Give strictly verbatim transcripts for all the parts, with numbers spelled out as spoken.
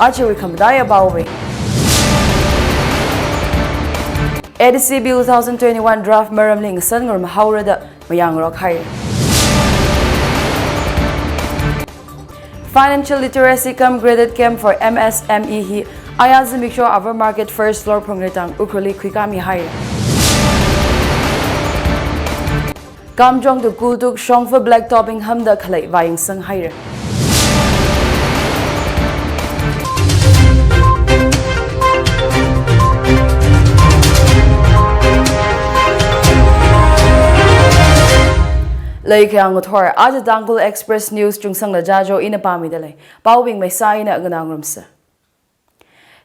Ajawui khamataiya paobing. A D C Bill two thousand twenty-one draft maramli ngasan ngarum haora da mayangrok hai. Financial Literacy cum Credit Camp for M S M E hi aya zimiksho Our Market first floor Phungreitang Ukhrulli khuikāmi hai. Kamjong to Kultuk shongfa black topping hamda khalei vāyangsang haira. Leikhayang ngathor, aja Tangkhul Express News chungsangla Jajo ina pāmida lei. Paobing maisa ina nganā ngarumsa.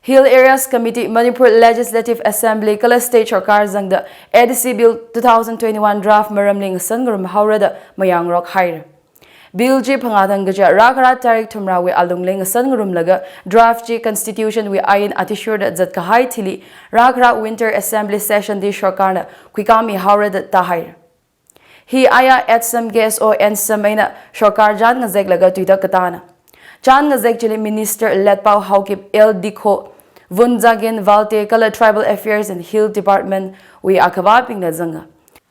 Hill Areas Committee, Manipur Legislative Assembly kala State Sarkar zangda A D C Bill two thousand twenty-one draft maramli ngasan ngarum haora da mayangrok haira. Bill chi phangā thang kaja rākhara tarik thumrawui alungli ngasan ngarumlaga draft chi Constitution wui ain athishurda zatkahai thili rākhara Winter Assembly Session li sarkarna khuikāmi haora da tāhaira. Hi aya ATSUM K S O ANSAM eina sarkar chān ngazeklaga tuida katāna. Chān ngazek chili Minister Letpao Haokip, L Dikho, Vunzagen Valte kala Tribal Affairs and Hill Department wui akhavābingna zanga.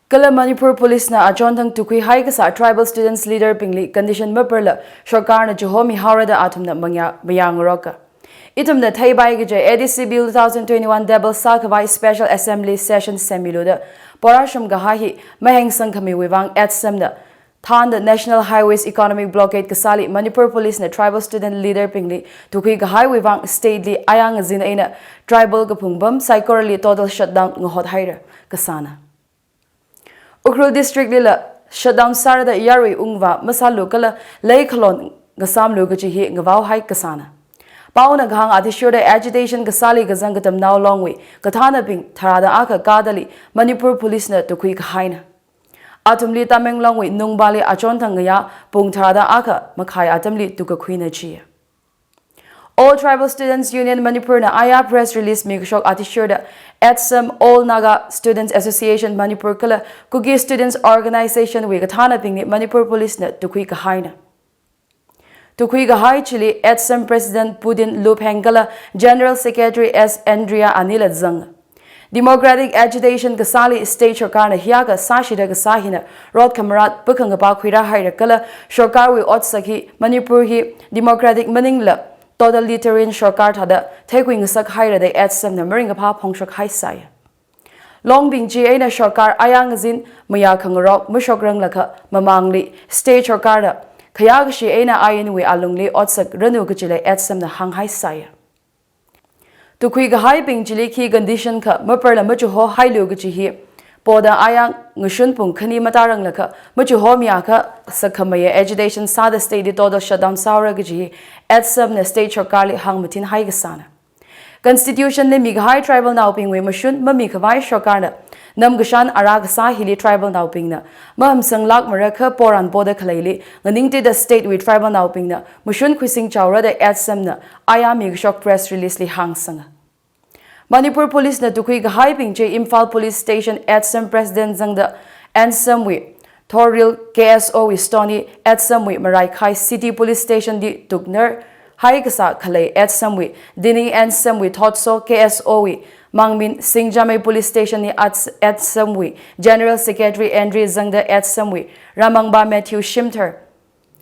Kala Manipur Police na achonthang tukhui haikasā tribal students leader bingli condition maparla sarkarna chihomi haora da athumna mangya, mayangroka. Ithumna theipai kaja A D C Bill two thousand twenty-one table sākhavai Special Assembly Session semmilu da porashum kahai hi mahengsang khamiwui vang ATSUM na thānda National Highways Economic Blockade kasāli Manipur Police na tribal student leader bingli tukhui kahaiwui vang state li aya ngazin eina tribal kaphung pam saikorali total shutdown ngahot haira kasāna. Ukhrul District lila shutdown sāra da yarui ungvā masālu kala lei khalon ngasāmlu kaji hi ngavao hai kasāna. Paona kahāng athishurda agitation kasāli kazang katamnao longwui kathānabing tharāda akha kadali Manipur Police na tukhui kahaina. Athumli Tamenglongwui Nungpali achonthang ngayā pung tharāda akha makhai atamli tukkakhuina chi. All Tribal Students Union Manipur na aya press release mikashok athishurda ATSUM, All Naga Students Association Manipur kala Kuki Students Organization wui kathānabingli Manipur Police na tukhui kahaina. Tukhui kahai chili ATSUM President Pudin Lupheng kala General Secretary S Andrea anila zanga. Democratic agitation kasāli state sarkarna hiyākha sāshida kasā hina rot khamarat pakhangapa khuira haira kala sarkarwui otsak hi Manipur hi democratic maningla totalitarian sarkar thāda theikhui ngasak haira da ATSUM na maringkaphā phongshok haisai. Longbing chi eina sarkar aya ngazin mayā khangarok mashokranglakha mamangli state sarkarna khayākashi eina ainwui alungli otsak ranu kajila ATSUM na hānghaisai. Tukhui kahaibing chili khi condition kha maparla machiho hailu kaji hi poda aya ngashun pung khani matāranglakha machihomi akha sakhamaya agitation sāda state li total shutdown sāra kaji hi ATSUM na state sarkarli hāngmathin hai kasāna. Constitution li mikahai tribal naobingwui mashun mamikhavai sarkarna namkashan ara kasā hili tribal naobingna mahamsanglākmara kha poran poda khaleili nganingtida state wui tribal naobingna mashun khuising chaora da ATSUM na aya mikashok press release li hāngsanga. Manipur Police na tukhui kahaibing chi Imphal Police Station ATSUM President zangda ANSAM wui Thoril, K S O wui Stony, ATSUM wui Maraikhai City Police Station li tuknar hai kasā khalei ATSUM wui Dini, ANSAM wui Thotso, K S O wui Mangmin, Singjamei Police Station li ATS-, ATSUM wui General Secretary Andri zangda ATSUM wui Ramangba Matthew Shimthar,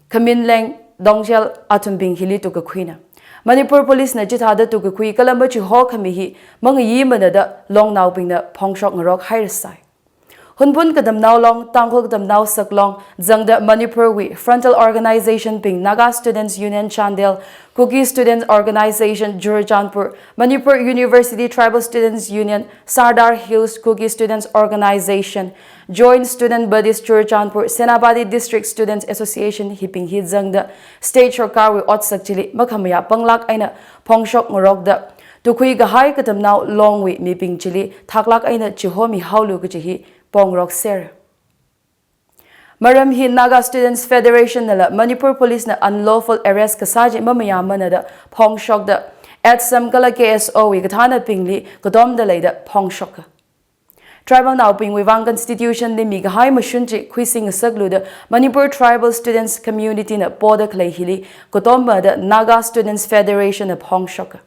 Khaminleng Dongchel athumbing hili tukkakhuina. Manipur Police na chithāda tukkakhui kala machiho khami hi mangayi manada longnaobingna phongshok ngarok hairasai. Hunphun katamnao long, Tangkhul katamnao saklong zangda Manipur wui frontal organization bing Naga Students Union Chandel, Kuki Students Organization Churachandpur, Manipur University Tribal Students Union, Sardar Hills Kuki Students Organization, Joint Student Bodies Churachandpur, Senapati District Students Association hibing hi zangda state sarkarwui otsak chili makhamayā panglāk eina phongshok ngarokda tukhui kahai katamnao longwui mibing chili thaklāk eina chihomi haolu kaji hi pongrok ser. Maram hi Naga Students Federation nala Manipur Police na unlawful arrest kasā chi mamayā manada phongshokda ATSUM kala K S O wui kathānabingli katomda leida phongshoka. Tribal naobingwui vang constitution li mikahai mashun chi khuising ngasaklu da Manipur Tribal Students Community na poda khalei hili katomba da Naga Students Federation na phongshoka.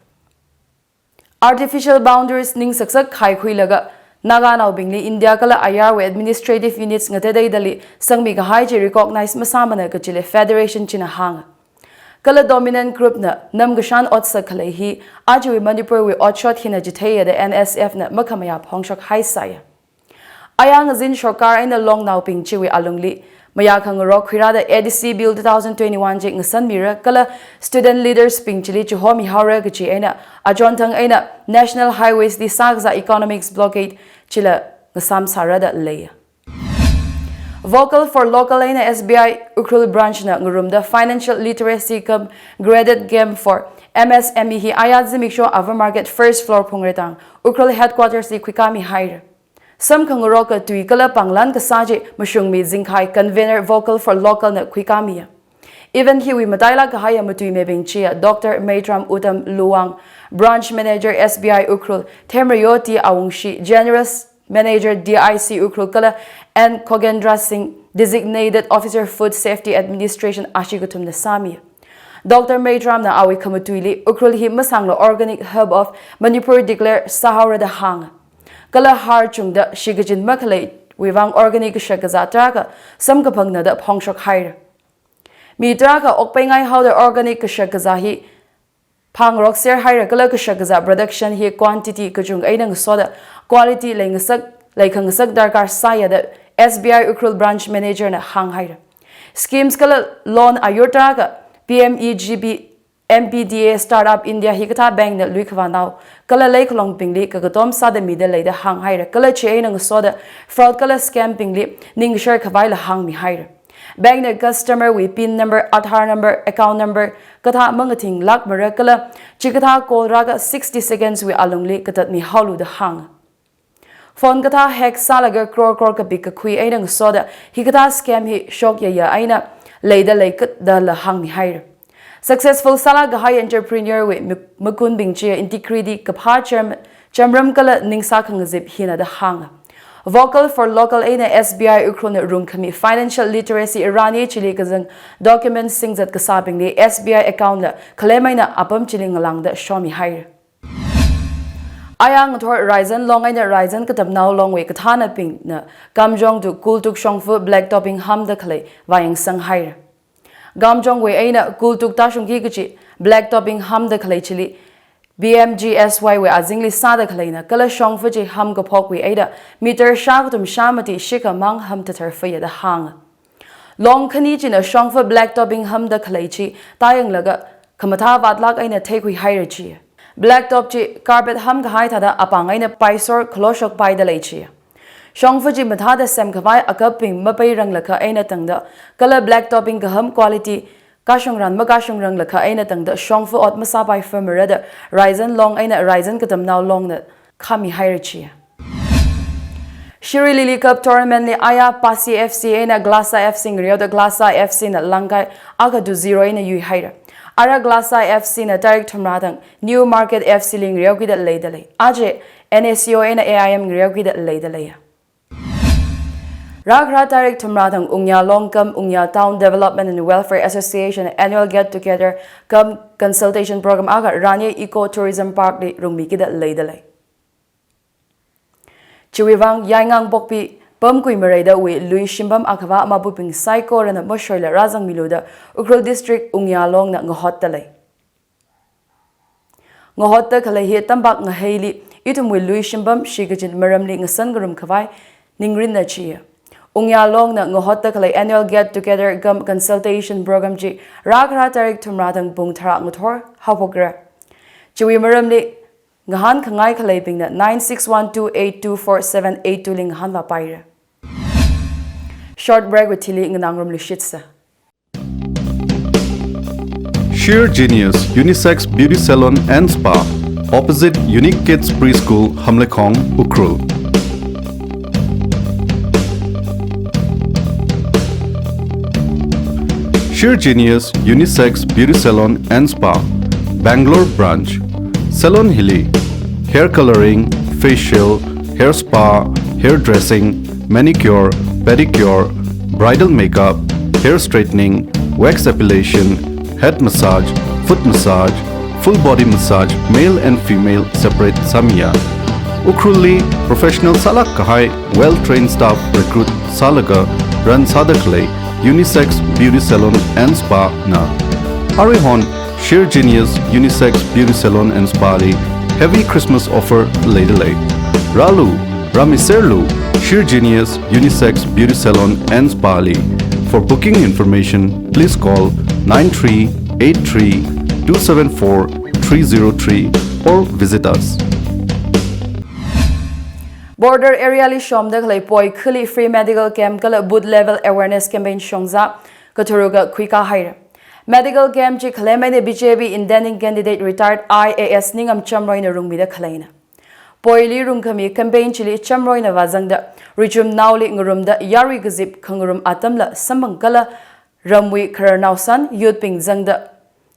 Artificial boundaries ningsaksak khai khuilaga Naga naobingli India kala ayarwui administrative units ngatateidali sangmi kahai chi recognize masāmana kachili federation china hānga. Kala dominant group na namkashan otsak khalei hi achiwui Manipurwui otshot hina chitheiya da N S F na makhamayā phongshok haisāya. Ayā ngazin sorkar eina longnaobing chiwui alungli mayā khangarok khuirāda A D C Bill two thousand twenty-one chi ngasanmira kala student leaders bing chili chihomi haora kachi eina achonthang eina National Highways li sākazā economics blockade chila ngasam sārada leiya. Vocal for Local eina S B I Ukhrul branch na ngarumda financial literacy cum graded game for M S M E hi ayā zimiksho Ava Market first floor phungretang Ukhrul headquarters li khuikāmi haira. Samkhangaroka tui kala pānglan kasā chi mashungmi zingkhai convener Vocal for Local na khuikāmiya. Event hiwui matailāk kahaiya matuimibing chiya Doctor Meitram Uttam Luwang, Branch Manager S B I Ukhrul, Themrayo T Awungshi, General Manager D I C Ukhrul kala N Khogendra Singh, Designated Officer Food Safety Administration ashi kathumna sāmiya. Doctor Meitram na awui khamatuili Ukhrul hi masanglo organic hub of Manipur declare sāhaora da hānga. Kala har chungda shikachin makhaleiwui vang organic kashak kazā tarākha samkaphangna da phongshok haira. Mi tarākha okpeingai haoda organic kashak kazā hi phāngarokser haira kala kashak kazā production hi quantity kachung eina ngasoda quality leingasak, leikhangasak darkar sāya da S B I Ukhrul Branch Manager na hānghaira. Schemes kala loan ayur tarākha P M E G P, M P D A, Startup India hikathā bank na luikhavānao kala leikhalongbingli kakatom sāda mida leida hānghaira kala chi eina ngasoda fraud kala scam bingli ningshar khavaila hāngmihaira. Bank na customer wui pin number, Aadhaar number, account number kathā mangathing lākmara kala chikathā call rākha sixty seconds wui alungli katatmi haolu da hānga. Phone kathā hack sālaga crore crore kapik kakhui eina ngasoda hikathā scam hi shokyaya eina leida leikatdala hāngmihaira. Successful sālāk kahai entrepreneur wui ma-, makunbing chiya integrity kaphā cham-, chamram kala ningsā khangazip hina da hānga. Vocal for Local eina S B I Ukhrul na rungkhami financial literacy rani chili kazang document singzat kasābingli S B I account la khalem eina apam chili ngalāngda shomihaira. Ayā ngathor Raizan Long eina Raizan Katamnao Long wui kathānabingna Kamjong to Kultuk shongfa black topping hamda khalei vāyangsang haira. Kamjong wui eina Kultuk tāshungki kachi black topping hamda khalei chili B M G S Y wui azingli sāda khaleina kala shongfa chi ham kaphokwui eina meter shākathum shāmati shikha mang ham thathar faya da hānga. Long khani china shongfa black topping hamda khalei chi tāyanglaga khamathā vātlāk eina theikhui haira chi. Black top chi carpet ham kahai thāda apāng eina paisor khaloshok paida lei chi. Shongfa chi mathāda semkhavai akapping mapeiranglakha eina tangda kala black topping kaham quality kashungran makashungranglakha eina tangda shongfa ot masāpai famara da Raizan Long eina Raizan Katamnao Long na khami haira chi. Shirui Lily Cup Tournament li ayā Pasi F C eina Glasa F C ngariaoda Glasa F C na Langkai akha to zero eina yuihaira. Ara Glasa F C na tarik thumrā thang New Market F C li ngariaokida leida lei. Aja N A C O eina A I M ngariaokida leida leiya. Rākhara tarik thumrā thang Ungyalong cum Ungya Town Development and Welfare Association Annual Get Together cum Consultation Program akha Rani Eco Tourism Park li rungmikida leida lei. Chiwui vang Yaingang Pokpi Pamkui Mareida wui lui shimpam akhavā mabubing saikorana mashoila rāzangmilu da Ukhrul District Ungyalong na ngahotta lei. Ngahotta khalei hi tampak ngaheili ithumwui lui shimpam shikachin maramli ngasan ngarumkhavai ningrinna chi. Ungyalong na ngahotta khalei Annual Get Together cum Consultation Program chi rākhara tarik thumrā thang pung tharā ngathor haophokra. Chiwui maramli ngahānkhangai khaleibingna nine six one two eight two four seven eight two li ngahānvāpaira. Short break wui thili nganāngarumluishitsa. Sheer Genius Unisex Beauty Salon and Spa, opposite Unique Kids Preschool, Hamleikhong, Ukhrul. Sheer Genius Unisex Beauty Salon and Spa, Bangalore Branch. Salon hili hair coloring, facial, hair spa, hairdressing, manicure, pedicure, bridal makeup, hair straightening, wax epilation, head massage, foot massage, full body massage, male and female separate sāmiya. Ukhrulli professional sālāk kahai well-trained staff recruit sālaga run sāda khalei Unisex Beauty Salon and Spa na. Aruihon Sheer Genius Unisex Beauty Salon and Spa li heavy Christmas offer leida lei. Rālu, rāmiserlu, Sheer Genius Unisex Beauty Salon and Spa li. For booking information, please call nine three eight three two seven four three zero three or visit us. Border area li shomda khalei poi khali free medical camp kala booth level awareness campaign shongza katharuka khuikā haira. Medical camp chi khalem eina B J P intending candidate retired I A S Ningam Chamroina rungmida khaleina. Poili rungkhami campaign chili Chamroina vāzangda, richumnaoli ngarumda yarui kazip khangarum atamla samphang kala ramwui khararnao san youth bing zangda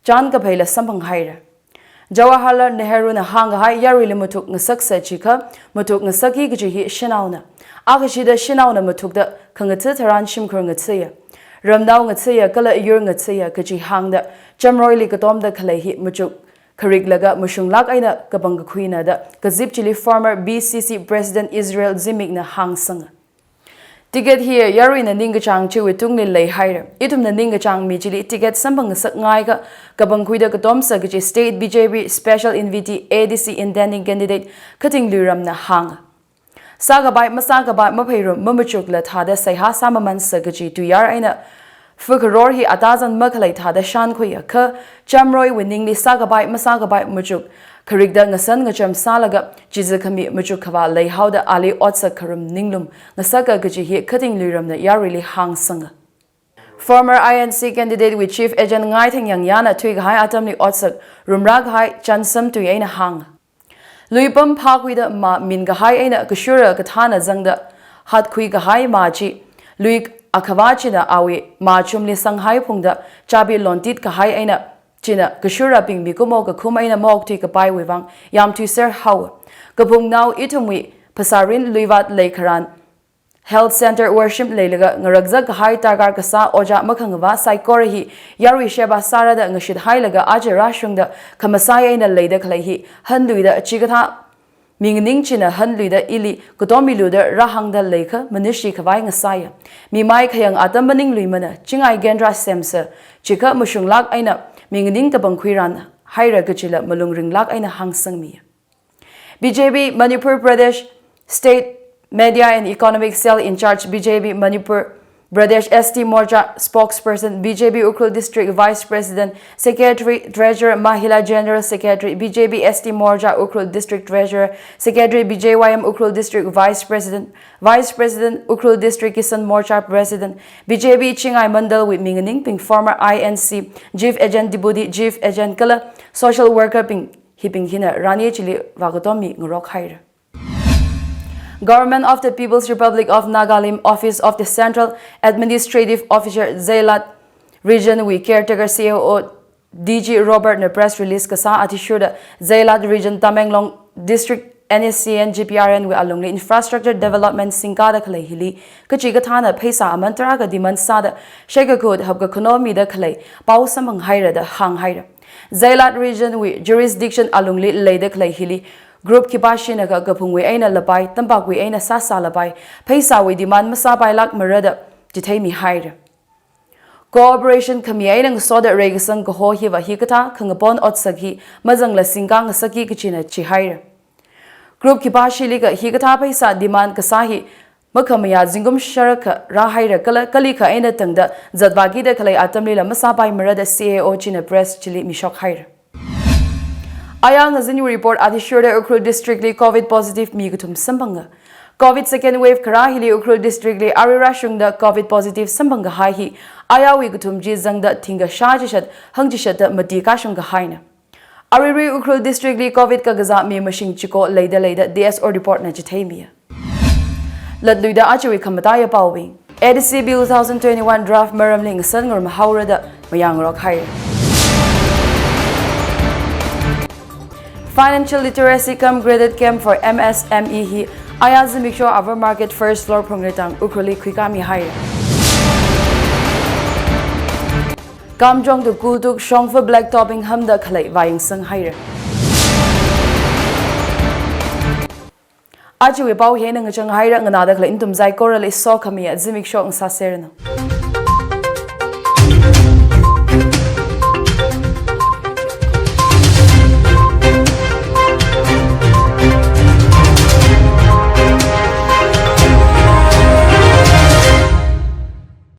chān kaphaila samphang haira. Jawaharlal Nehru na hāngkahai yaruili mathuk ngasaksa chiakha, mathuk ngasakki kaji hi shanaona. Akhashida shanaona mathukda khangatha tharan shimkhur ngathaya, ramnao ngathaya kala yur ngathaya kaji hāngda, Chamroili katomda khalei hi machuk khariklaga mashunglāk eina kapangkakhuina da kazip chili former B C C President Israel Zimik na hāngsanga. Ticket hi yaruina ningkachāng chiwui tungli leihaira. Ithumna ningkachāng mi chili ticket samphang ngasakngaikha kapangkhuida katomsa kaji State B J P Special Invitee A D C intending candidate Khating Luiram na hānga. Sākapai masākapai mapheirum mamachukla thāda seihā sāmamansa kaji tuiyār eina fakharor hi atazan makhalei thāda shānkhuiya kha Chamroiwui ningli sākapai masākapai machuk kharikda ngasan ngacham sālaga chiza khami machuk khavā leihaoda ali otsak kharum ninglum ngasaka kaji hi Khating Luiramna yaruili hāngsanga. Former I N C candidate wui chief agent Ngaitheng Yangyana thuikahai atamli otsak rumrākahai chānsam tui eina hānga. Luipam phākhuida mā minkahai eina kashura kathāna zangda hatkhui kahai mā chi, lui akhavā china awui mā chumli sanghai phungda chābi lontit kahai eina china kashurabing mikumo kakhum eina maokthui kapaiwui vang yamthuiser haowa. Kaphungnao ithumwui phasārin luivāt leikharan health centre worship leilaga ngarakzak kahai darkar kasā ojā makhangavā saikora hi yarui sheba sārada ngashit hailaga aja rāshungda khamasai eina leida khalei hi hanluida chikathā minganing china hanluida ili katom miluda rāhāngda leikha manushi khavai ngasāya. Mimai khayang atam maningluimana chingai gendra semsa chiakha mashunglāk eina minganing kapangkhuiran haira kajila malung ringlāk eina hāngsangmiya. B J P Manipur Pradesh State Media and Economic Cell in-charge, B J P Manipur Pradesh S T Morcha spokesperson, B J P Ukhrul District Vice President, Secretary, Treasurer, Mahila General Secretary, B J P S T Morcha Ukhrul District Treasurer, Secretary, B J Y M Ukhrul District Vice President, Vice President Ukhrul District Kisan Morcha President, B J P Chingai Mandal wui minganingbing former I N C Chief Agent, Deputy Chief Agent kala social worker bing hibing hina rani chili vākatom mi ngarok haira. Government of the People's Republic of Nagalim Office of the Central Administrative Officer Zailat Region wui caretaker C A O D G Robert na press release kasā athishurda Zailat Region Tamenglong District N S C N G P R N wui alungli infrastructure development singkada khalei hili kachikathāna pheisā aman tarākha demand sāda shaikakut hapkakhano mida khalei pao samphang haira da hāng haira. Zailat Region wui jurisdiction alungli leida khalei hili group khipāshina kha kaphungwui eina lapai, tampakwui eina sāsā lapai, pheisāwui demand masāpailāk marada chitheimi haira. Cooperation khami eina ngasoda reikasang kaho hiva hikathā khangapon otsak hi mazangla singka ngasakki kachina chihaira. Group khipāshili kha hikathā pheisā demand kasā hi makhamayā zingkum sharakha rāhaira kala kalikha eina tangda zatvākida khalei atamlila masāpai marada C A O china press chili mishok haira. Aya ngazinwui report athishurda Ukhrul District li covid positive mi kathum samphanga. Covid second wave kharā hili Ukhrul District li arui rāshungda covid positive samphang kahai hi ayawui kathum chi zangda thingkha shā chishat hangchishatda mati kashung kahaina. Aruirui Ukhrul District li covid kakazā mi mashing chiko leida leida D S O report na chitheimiya. Latluida ajawui khamataiya paobing. A D C Bill two thousand twenty-one draft maramli ngasan ngarum haora da mayang rok hai. Financial literacy cum credit camp for M S M E hi Aya zimiksho Ava Market first floor phungrei tang Ukhrulli khuikāmi haira. Kamjong to Kultuk shongfa black topping hamda khalei vāyangsang haira. Ajawui pao hi eina ngachang haira, nganāda khalei nathum saikorali sokhami zimiksho ngasāseranu.